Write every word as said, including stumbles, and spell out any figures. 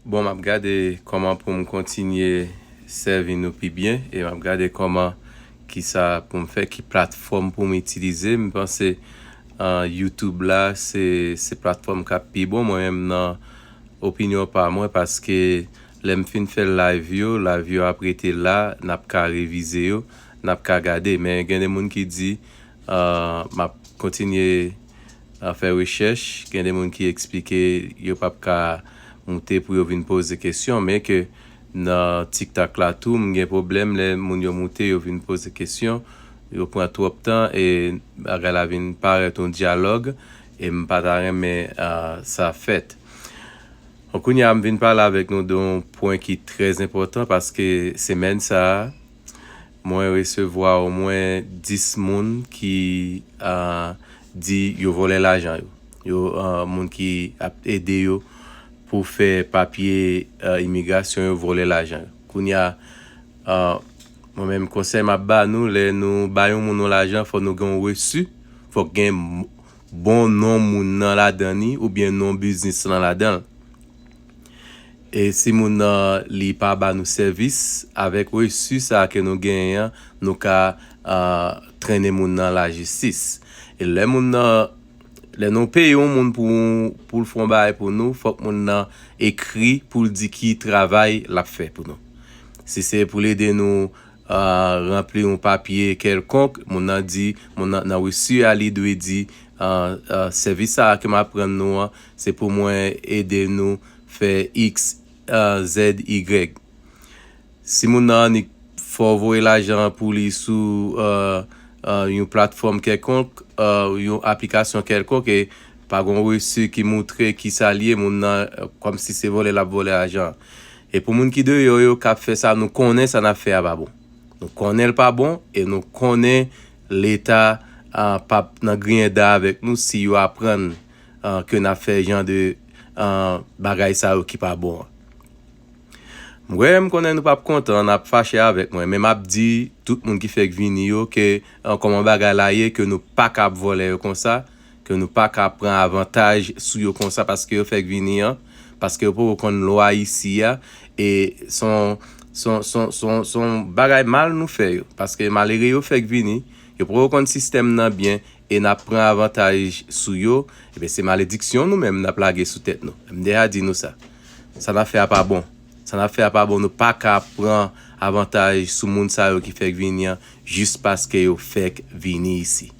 Bon, m ap gade kòman pou m kontinye sèvi nou pi byen e m ap gade kòman, kisa pou m fè, ki platfòm pou m itilize. M panse uh, YouTube la se, se platfòm k ap pi bon. Mwen menm nan opinyon pa mwen, paske lè m fin fè live yo, live yo ap rete la, n ap ka revize yo, n ap ka gade. Men gen de moun ki di uh, m ap kontinye uh, fè rechèch. Gen de moun ki eksplike yo p ap ka moute pou yo vin poze kesyon, men ke nan TikTok la tou, m gen pwoblèm lè moun yo moute, yo vin poze kesyon, yo pran twòp tan e bagay la vin parèt yon dyalòg e m pa ta renmen uh, sa fèt. Bon, kounye a m vin pale avèk nou de yon pwen ki trè enpòtan, paske semèn sa a, mwen resevwa omwen dis moun ki uh, di yo vòlè lajan yo. Yo uh, moun ki ap ede yo pou fè papye uh, imigrasyon yo, vòlè lajan yo. Kounye a, uh, mwen menm, konsèy m ap ba nou, lè nou ba yon moun yon lajan, fò nou gen yon resi, fòk gen bon non moun nan ladan li oubyen non biznis lan ladan l. E si moun nan li pa ba nou sèvis, avèk resi sa ke nou genyen an, nou ka uh, trennen moun nan lajistis. E lè moun nan, lè nou peye yon moun pou, pou l fè yon bagay pou nou, fòk moun nan ekri pou l di ki travay l ap fè pou nou. Si se pou l ede nou uh, ranpli yon papye kèlkonk, moun nan di, moun nan, nan resi a, li dwe di uh, uh, sèvis sa a ke m ap rann nou an, se pou mwen ede nou fè X, uh, Z, Y. Si moun nan annik fè w voye lajan pou li sou uh, uh, yon platfòm kèlkonk, uh, yon aplikasyon kèlkonk, e pa gen resi ki montre kisa l ye, moun nan uh, kòmsi se vòlè l ap vòlè lajan. E pou moun ki deyò yo k ap fè sa, nou konnen sa n ap fè a pa bon. Nou konnen l pa bon e nou konnen Leta uh, p ap nan griyen da avèk nou si yo aprann uh, ke n ap fè jan de uh, bagay sa yo ki pa bon an. M kwè m konnen nou p ap kontan, n ap fache avèk mwen, men m ap di tout moun ki fèk vini yo ke uh, kòman bagay la ye, ke nou pa ka ap vòlè yo konsa, ke nou pa ka pran avantaj sou yo konsa paske yo fèk vini an, paske yo poko konn lwa isi a, e son, son, son, son, son bagay mal nou fè yo, paske malere yo fèk vini, yo poko konn sistèm nan byen, e n ap pran avantaj sou yo, ebyen se malediksyon nou menm n ap lage sou tèt nou. M deja di nou sa. Sa n ap fè a pa bon. Sa n ap fè a pa bon, nou pa ka pran avantaj sou moun sa yo ki fèk vini an, jis paske yo fèk vini isi.